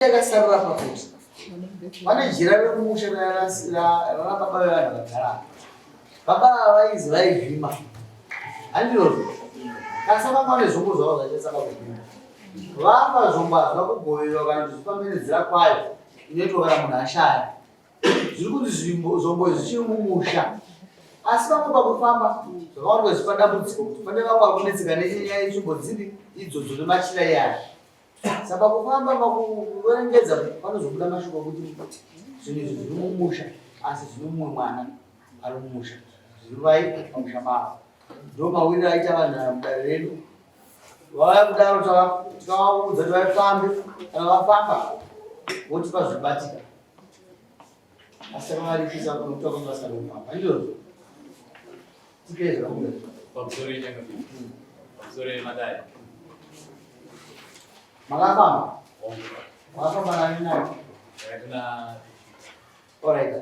Yakasarira pakuti pane jira rekumusha rana baba vevanhu vagara baba ava vaizi vaivhima handirozvo asi vanga vane zvombo zvavo zvachasaka kuvhima vafa zvombo hazvina kugoverwa kana kuti zvifambe nenzira kwayo inoitwa kana munhu ashaya zviri kunzi zvombo izvi zvichiri mumusha asi vamwe pakufamba zvakaonekwa zvichipa dambudziko kuti pane vamwe vari kunetseka nenyaya yetsvimbo dzipi idzodzo nemachira iyaya Saka pakufamba pakuverengedza panozobuda mashoko ekuti zvinhu izvi zviri mumusha asi zvine mumwe mwana ari mumusha zviri vai pamusha mavo. Ndo mawiriro aita vanhu aya mudare redu. Vauya kudaro tikavaudza kuti vafambe kana vafamba votipa zvibatika. Asi takavaripisa nokuti vakanga vasingadi kufamba. Ndizvozvo. Tipei zvakabuda. Pamusoro yenyanga. Pamusoro yemadai. Makafamba? Makafamba nani nani? Ndakatuna Alright.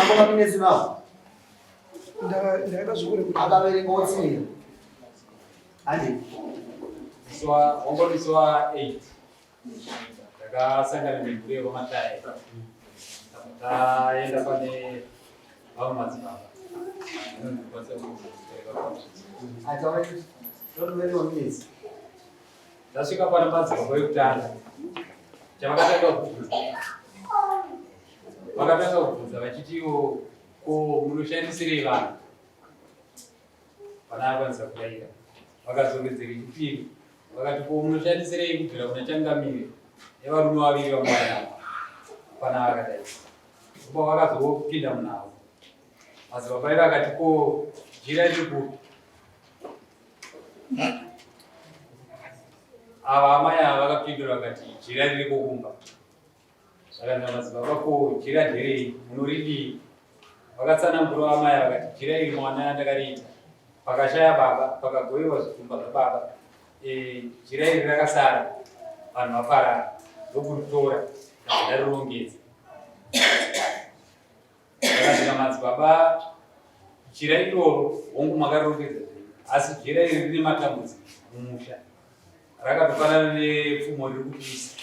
Ako maminetsi nawo. Ndaida zvekure kuti Akaverenga otsinira. Handi. musi wa wanga uri musi wa 8 Takasangana nemhuri yekwaMatayi taenda pane vamwe madzibaba anondikwanisa tasvika pana madzibaba ekutanga chavakatanga kubvunza vakatanga kubvunza vachitiwo ko munoshandisirei vanhu Pana akwanisa kudaira. Vakadzokedzera chipiri vakati ko munoshandisirei kubvira kuna changamire nevarume vaviri vamwaya pana akadai. Kuba vakazopinda munhau. Madzibaba ivo akati ko jira riri kupi? Ava amai ava vakapindura vakati jira riri kokumba. Zvakanzi namadzibaba ko jira nderei munoridii? Vakatsanangura amai vakati jira iri mwana yandakariita pakashaya baba pakagovewa zvikumba zvababa e, jira iri rakasara vanhu vaparara ndokuritora ndabva ndarirongedza. Zvakanzi namadzibaba jira iroro hongu makarirongedza zvenyu asi jira iri rine matambudziko mumusha rakatofanana nepfumo riri kupisa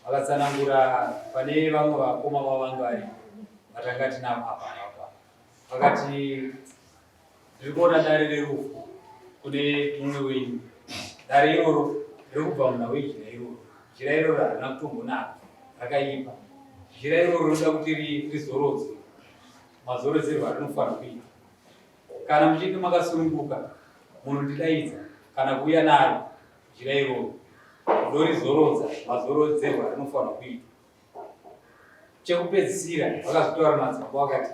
vakatsanangura pane vamwe vakoma vavanga varipo vatanga tinavo apa apa vakati ndiri kuona dare rerufu kune mumwe wenyu dare iroro riri kubva munhau yejira iroro jira iroro harina kutombonaka rakaipa jira iroro rinoda kuti rizorodzwe mazorodzerwo arinofanira kuita Kana muchinge makasununguka munondidaidza kana kuuya naro jira iroro ndorizorodza mazorodzerwo arinofanirwa kuitwa. Chekupedzisira vakazotaura madzibaba vakati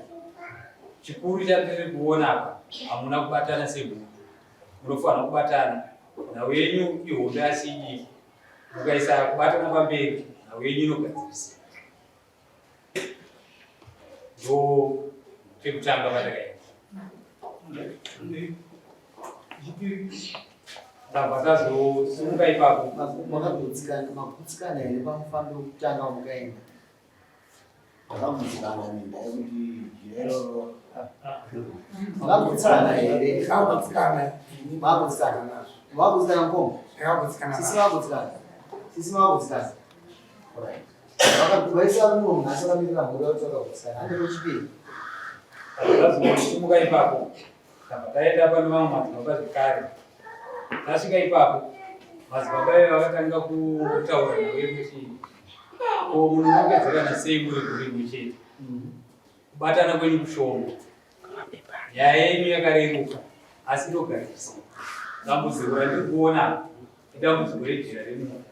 chikuru chandiri kuona apa hamuna kubatana semhuri, munofanirwa kubatana. Nhau yenyu ihombe asi idiki, mukaisa kubatana pamberi nhau yenyu inogadzirisika. Ndo pekutanga patakaenda. Tabva tazosimuka ipapo. Makagutsikana magutsikana here pamufambi wekutanga wamukaenda? Ndakagutsikana nenda yekuti jira iroro. Makagutsikana here? Ndakagutsikana. Makagutsikana. Makagutsikana mukoma? Ndakagutsikana. Sisi makagutsikana. Sisi makagutsikana. Alright. Vakaisa mumwe munhu asi akamirira mhuri yacho akagutsana. Hande wechipiri. Tazosimuka ipapo tabva taenda pane vamwe madzibaba zvekare. Tasvika ipapo madzibaba ivo vakatanga kutaura nawe kuti ko munonongedzerana sei muri mhuri imwe chete? Kubatana kwenyu kushoma. Nyaya yenyu yakareruka asi inogadzirisika. Dambudziko randiri kuona idambudziko rejira remunhu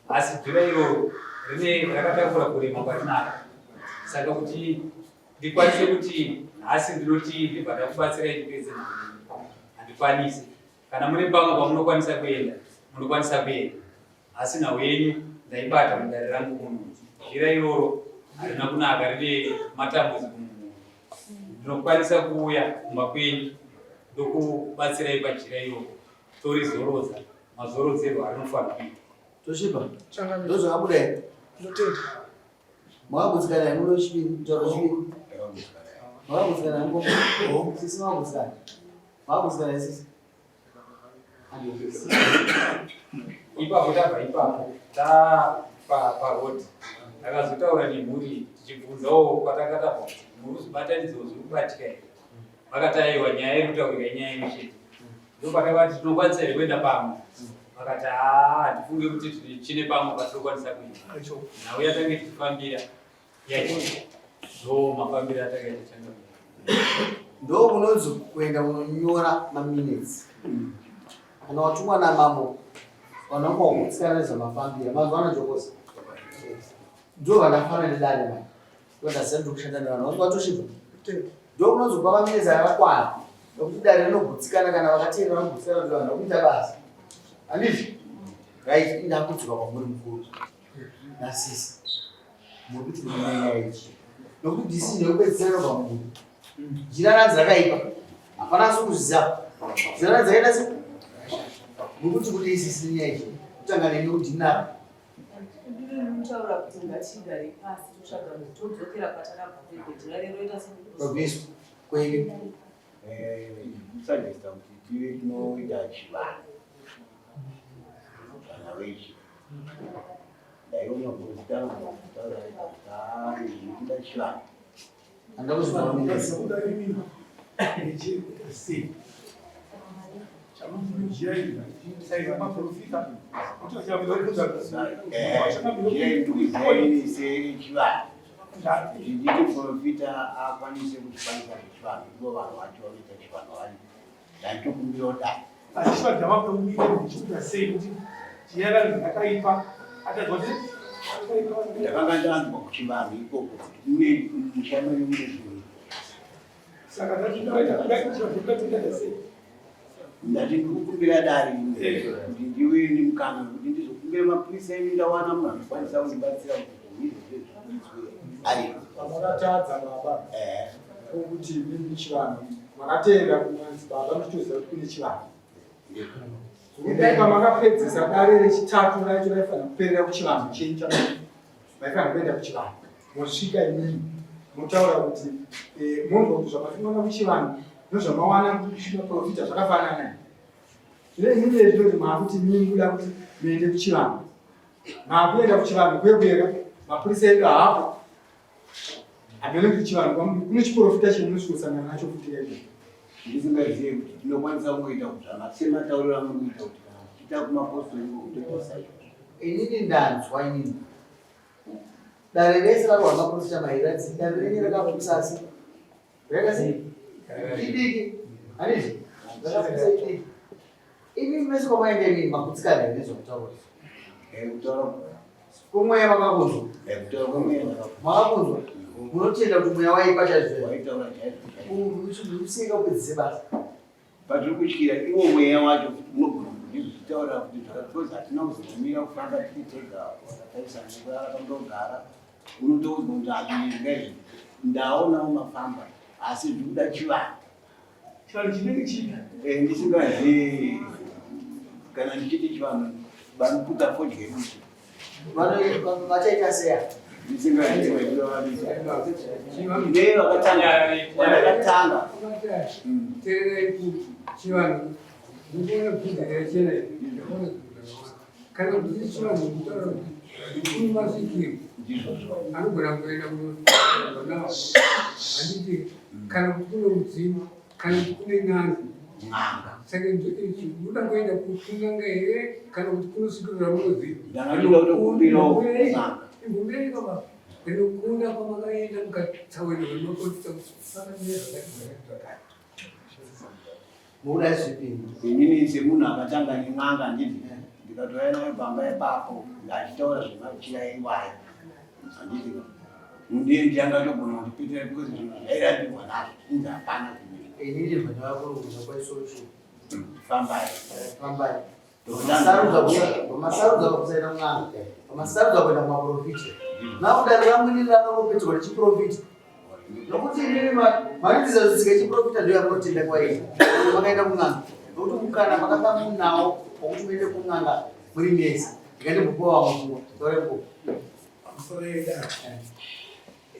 asi jira iroro rine rakatakura kurema kwarinako saka kuti ndikwanise kuti nhasi ndinoti ndibva ndakubatsirai ndipedze nhau handikwanisi kana mune pamwe pamunokwanisa kuenda munokwanisa kuenda asi nhau yenyu ndaibata mudare rangu muno jira iroro harina kunaka rine matambudziko mumunhu ndinokwanisa kuuya kumba kwenyu ndokubatsirai pajira iroro torizorodza mazorodzerwo arinofanira kuita. Toshiba, ndozvakabuda here? Ndotenda. Makagutsikana here muno chipiri? Mutauro chipiri? Makagutsikana here mukoma? Sisi makagutsikana? Makagutsikana here sisi? Ipapo tabva ipapo ta Paroad takazotaura nemhuri tichibvunzawo kwatanga tabva kuti muri kuzibatanidzwa zviri kubatika here. Vakati aiwa, nyaya iri kutaurika inyaya imwe chete. Ndopatakati tinokwanisa here kuenda pamwe, vakati haa, hatifunge kuti chine pamwe patinokwanisa kuenda. Nhau yatange tichifambira yachinja, ndo mafambiro atakaita, changamire. Ndo kunonzi kuenda kunonyora maminutes kana watumwa namambo. Vanhu vanga wakutsikana nezvamafambira mazuva ano. Jokosa ndo vanafana nedare mai ndodaziva ndiri kushanda nevanhu vangu vatosvika. Ndo kunonzi kupa maminutes akakwana, nokuti dare rinogutsikana kana vakateerera, vanogutsikana kuti vanhu vakuita basa, handizvo? Right, indakudzoka kwamuri mukuru nasisi. Muri kuti munenyaya ichi, nokuti decision yekupedzisira inobva mumuri. Jira ranzi rakaipa, hapana asi kuzviziva jira ranzi rakaita se. Muri kuti isisi nenyaya ichi kutanga nemi kudhinara. Ndinotaura kuti ngatigare pasi, totsvaga kuti todzokera kwatakabva pepe jira reroita. Babviswa kwenyu. Kusuggesta kuti tive tinoita chivanhu kana vechi ndaiona kutaura zvinokuda chivanhu. Handa kuzvipa maminutes. Sei jira maprofita? Jira ndikuziva sechivanhu, kuti nditi profita akwanise kuchikwanisa zvechivanhu, ivo vanhu vacho vanoita chivanhu vari ndaitokumbirawo dai. Asi chivanhu chamakuita ndichikuita sei kuti jira rakaipa atadzwa kuti Ndakanga ndanzwa kuchivanhu ikoko kuti mune musha menyu mune zvinhu. Saka tatiita sei? Ndati ndikukumbira dare kuti ndive nemukana wekuti ndizokumbira mapurisa enyu, ndawana munhu anokwanisa kundibatsira kuti zvinhu izvi zviitwe aripo. Pamakatadza baba, kuti mimi chivanhu makateerera kumanzi baba muchitoziva kuti kune chivanhu. Kudai pamakapedzisa dare rechitatu racho raifanira kuperera kuchivanhu chenyu, maifanira kuenda kuchivanhu, mosvika imimi motaura kuti monzwa kuti zvamafinona kuchivanhu nezvamawana kumaprofita zvakafanana. Zvino imimi zvinoti maakuti imimi kuda kuti muende kuchivanhu, maakuenda kuchivanhu kwekuyeka mapurisa edu haapo hamene kuti chivanhu kune chiprofita chemunosvikosangana nacho futi kaizvo. Ndisingazive kuti tinokwanisa kungoita kudzvama sematauriro amuri kuita kuti kana tichiita kumapostori kutoita saizvozvo. Inini ndanzwa, inini dare rese rarohwa maprofita mairadzi, dare renyu rakapusa, asi rakaita sei idiki, handizvo? Rakapusa, idiki. Imi mese kwamaenda imini makutsikana here nezvakutaura? Kutaura Kumweya makakunzwa? Kutaura kwemweya. Makakunzwa, munotenda kuti mweya waipa chaizvo? Waitaura chaizvo chaizvo. Usika upedzise basa. Patiri kutyira iwo mweya wacho unogona kundizvitaura kuti because hatina kuzomira kufamba tiri tega, wakatarisa nekundogara, unotoudzwa kuti hazvingaizvi, ndaonawo mafamba, asi zviri kuda chivanhu. Chivanhu chinenge chipi? Ndisingazivi kana ndichiti chivanhu vanoputa fodya yedusu. Vachaita seya. Ndisingazivi nei vakatanga vandakatanga. Teererai, chivanhu mukuona bvudzi rakachena, ndakaona zvinhu zvakawanda. Kana kuti chivanhu kutaura kuti mukuru masvikiro Ndizvozvo. anogona kuenda kunonawo, handiti? Kana kuti kune mudzimu, kana kuti kune n'anga. N'anga. Saka muda kuenda kun'anga here kana kuti kunosvikirira munoziva? Ndanga kutokumbirawo n'anga. Imbomirei baba, rinokunda kwamakaenda mukataurirwa nemaprofita kuti pakamira zvakati zvakati zvakati. Mukuda zvipini? Inini semunhu akatanga nen'anga, nditi ndikatouya nayo pamba ipapo achitaura zvemachira iwaya, handiti? Ndiye ndiangatogona kundipetera because zvinhu zvairapiwa nazvo inzi hapana zvimwe. Inini ndavakurukuza kwaisolution. Fambai. Fambai. Pamasarudza pakusaenda kun'anga, pamasarudza kuenda kumaprofita, nakudari vamwini ranongopedzwa nechiprofita, nokuti inini manidzisa zvitsika yechiprofita ndo yamunotenda kwairi. Makaenda kun'anga nokuti mukana makanga munawo wokuti muende kun'anga muri mese. Ndikandimbopuwa vamwe pfungwa, taure mbuo. Pamusoro yedare,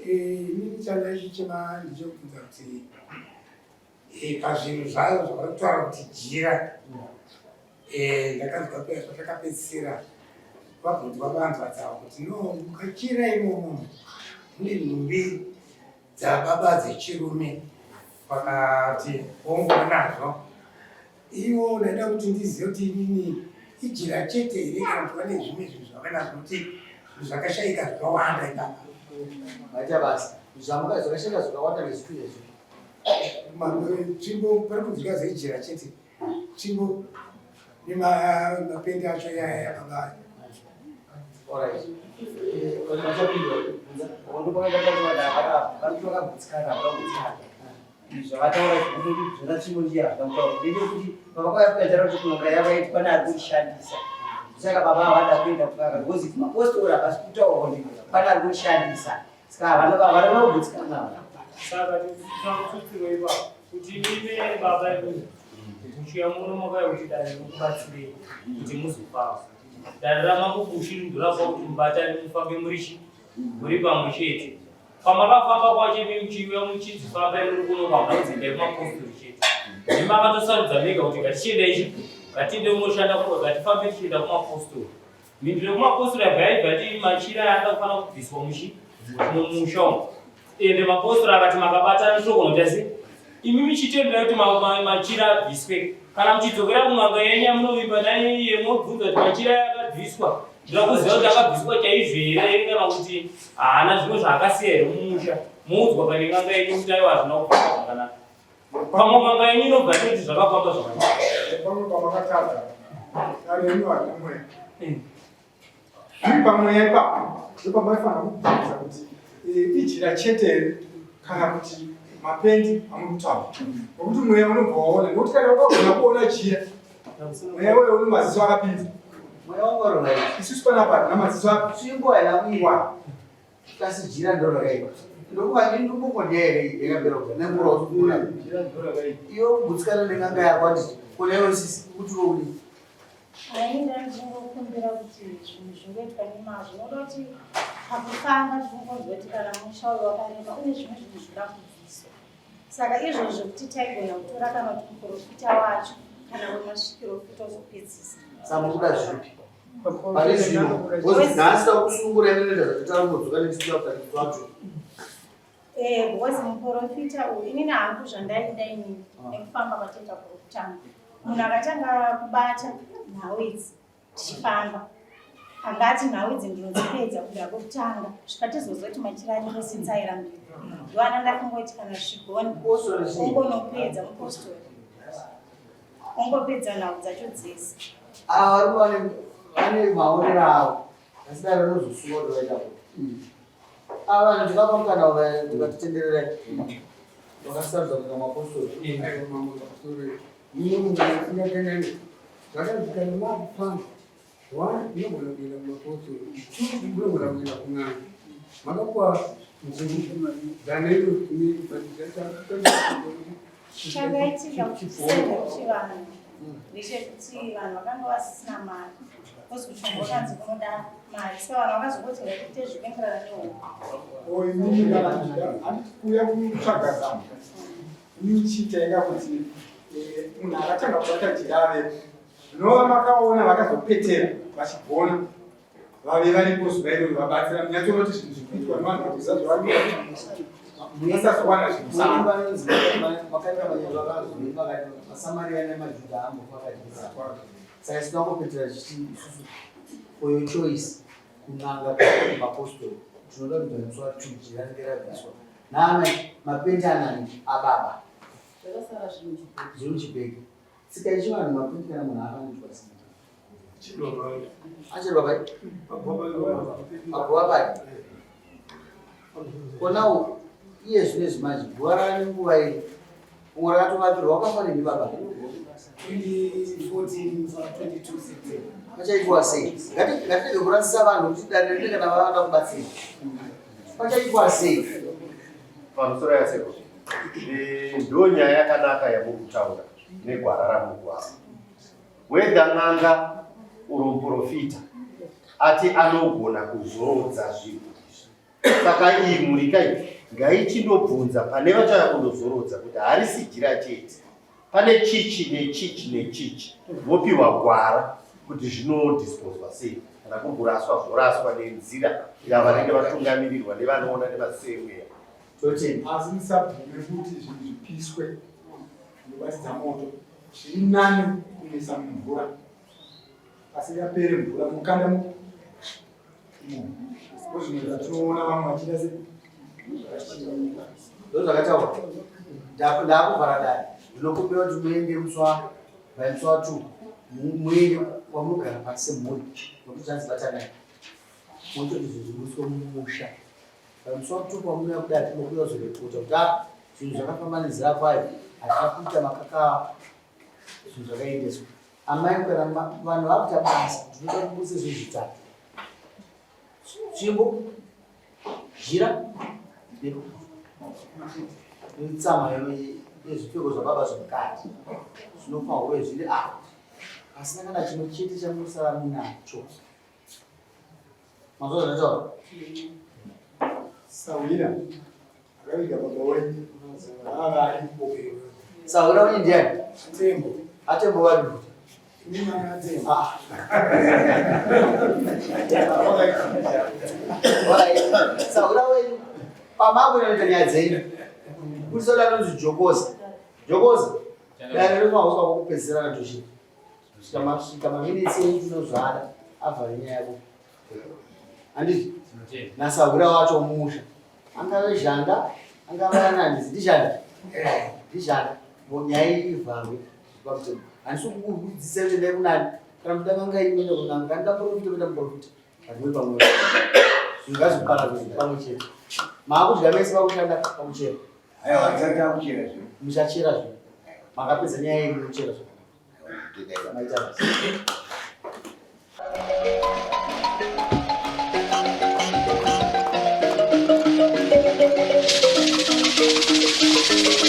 inini changa chichema ndichekubvunza kuti pazvinhu zvayo zvavanotaura kuti jira, ndakanzwa paya zvatakapedzisira. Vabvunzwa vanzwa dzavo kuti no mukachira imomo mune nhumbi dzababa dzechirume vakati hongu vanazvo. Ivo ndaida kuti ndizive kuti inini ijira chete here kana kuti vane zvimwe zvinhu zvavanazvo kuti zvinhu zvakashaika zvakawanda ipapa. Maita basa. Zvamuka zvakashaika zvakawanda nezvipi nezvipi. Tsvimbo pari kunzwika zeijira chete. Tsvimbo nemapendi acho yaya yababa. Alright. Eh, vachapindura. Ndopakagutsikana zvavataura zvona tsvimbo ndiye hazvina kutaura ndechekuti pavakauya kuti kun'anga yavaiti pane ari kuishandisa saka baba havada kuenda kun'anga because mapostori havasi kutaurwa kuti pane ari kuishandisa saka havana kugutsikana saka tinokututsirwa ipapo kuti imimi baba imimi muchiuya muno makauya kuti dare rikubatsirei kuti muzofamba dare ramambo Bushu ndorapa kuti mubatane mufambe murichi muri pamwe chete Pamakafamba kwacho imi muchiuya muchinzi fambai muri kuno kwamuna kunzi endai kumapostori chete. Imi makatosarudza mega kuti ngatichienda ichi, ngatiende kunoshanda kuno, ngatifambe tichienda kumapostori. Mhinduro yekumapostori yabva yaibva yati machira aya anoda kufanira kubviswa muchi mumusha umu. Ende mapostori akati makabatana shoko nokuti asi imi muchitendera kuti machira abviswe. Kana muchidzokera kun'anga yenyu yamunovimba nayo iye mobvunza kuti machira aya akabviswa Ndoda kuziva kuti akabviswa chaizvo here kana kuti haana zvimwe zvaakasiya here mumusha. Muudzwa pane n'anga yenyu kuti aiwa hazvina kufamba zvakanaka. Pamwe n'anga yenyu inobva yatoti zvakafamba zvakanaka. Pamwe pamakatadza dare renyu harina mweya. Zviri pamweya ipapo ndopamaifanira kubvunza kuti eh, ijira chete here kana kuti mapendi amuri kutaura nokuti mweya unobva waona nokuti kana ukagona kuona jira Mweya wewe une maziso akapinza. Mweya wangu uri right. Isusu panapa hatina maziso akapinza. Tsvimbo haina kuiwa. Kasi jira ndiro rakaipa. Ndokuva ndini ndikumbodya here yakapera kuda nengura usikura. Jira ndiro rakaipa. Iwe kugutsikana nen'anga yako handiti kona iwe sisi kuti iwe udii. Ainda ndingokumbira kuti zvinhu zvingoitwa nemazvo. Unoda kuti pakufamba tinongonzwa kuti kana musha uyu wakarema une zvimwe zvinhu zvinoda kubviswa. Saka izvozvo zvekuti taigona kutora kana kuti muprofita wacho kana wemasvikiro futi ozopedzisa. Saka mukuda zvipi? Pane zvino, because nhasi takusunungura inoita zvatataura mudzoka nechitu after wacho. Eh, because muprofita uyu inini hangu zvandaida inini nekufamba kwataita kurokutanga. Munhu akatanga kubata nhau idzi tichifamba angati nhau idzi ndinodzipedza kubvira kwekutanga kusvika tizoziva kuti machira acho sinzaira mbiri ndoana ndakungoti kana zvigoni ongonopedza mupostori ongopedza nhau dzacho dzese ava varume vane maonero avo asi dai vanozosuwa kuti vaita kuti ava vanhu ndikapa mukana ndikatitendererai vakasarudza kuita mapostori Zvakanzi kana makufamba, one unogona kuenda kumapostori, two unogona kuenda kun'anga. Makapuwa nzvimbo dzanenge Chakaitika kuti tisende kuchivanhu ndechekuti vanhu vakanga vasisina mari kozi kuchombo kanzi kunoda mari saka vanhu vakazongoti rekuite zvikuenderana nehope. Kuuya kutsvaga zano Nichitenga kuti eh, munhu akatanga kubata jira avepo zvinova makaona vakazopetera vachigona vave varipo zuva iroro vabatsira munyatsoona kuti zvinhu zvikuitwa nevanhu vakuziva zvavari musazowana zvinhumasamariya nemajudha ambofa akadyiwa saka isu takupetera tichiti isusu for your choice kun'anga mapostori tinoda kuti musi wa two jira ringe rabviswa Nana mapendi anani ababa. Zvakasara zviri muchibhegi. Zviri muchibhegi. Tsika yechivanhu mapendi kana munhu afa anoitwa sei? Achirwa pai? Paguva pai? Konawo iye zvino izvi manje guva rava nenguva iri umwe rakatovakirwa wakafa nini baba? 2014 22 September. Pachaitwa sei? Ngatirege kurasisa vanhu kuti dare rine kana vavada kubatsira. Pachaitwa sei? Pamusoro yasekuru, eh, ndo nyaya yakanaka yamuri kutaura negwara ramuri kuapa. Whether n'anga or muprofita ati anogona kuzorodza zvinhu izvi. Saka iyi mhurika iyi ngaichindobvunza pane vachauya kundozorodza kuti harisi jira chete. Pane chichi nechichi nechichi vopiwa gwara kuti zvinodisposwa sei. Kana kuri kuraswa zvoraswa nenzira yavanenge vatungamirirwa nevanoona nemaziso emweya. Toti asi musabvume kuti zvinhu zvipiswe zvinobatidza moto. Zviri nani kuisa mumvura. Asi yapere mvura mukanda mu zvimwe zvatinoona vamwe vachiita se ndozvakataura ndakuvhara dare ndinokumbira kuti muende musi wa by musi wa two muende kwamunogara pasi semhuri nokuti zvanzi batanai mototi zvinhu zvibudiswe mumusha by musi wa two kwamunouya kudare tinokuya kuzorepota kuti a zvinhu zvakafamba nenzira kwayo hatina kuita makakava zvinhu zvakaendeswa Amai kana vanhu vakuita basa ndinoda kubudisa zvinhu zvitatu. Tsvimbo, jira netsama yezvipfeko zvababa zvemukati zvinofanirwa kuve zviri apa. Pasina kana chimwe chete chamunosara munacho. Manzwa zvandataura? Sahwira akaviga baba wenyu vanga aripo. Sahwira wenyu ndiani? Atembo. Atembo vari kuti? Ah. Sahwira wenyu pamakunoita nyaya dzenyu. Kulisoda anonzi Jokoza. Jokoza. Dare remahuka kwokupedzisira natosvika. Kusvika masvika maminitsi enyu tinozvada avhare nyaya yako. Handiti? Nasahwira wacho musha. Angave zhanda, angave anani, ndizhanda. Ndizhanda. Nyaya iyi ivharwe pamutemo. Handisi kukudzidzisa kuti endai kunani. Kana muda n'anga yenyu moenda kun'anga, kana muda muprofita moenda muprofita. Hazviwe pamwe. Zvinhu ngazviparadzwe pamwe chete. Maakudya mese pakushanda pakuchera. Aiwa, takuchera zve. Muchachera zve. Makapedza nyaya yenyu muchera zvakanaka. Maita basa. Thank you.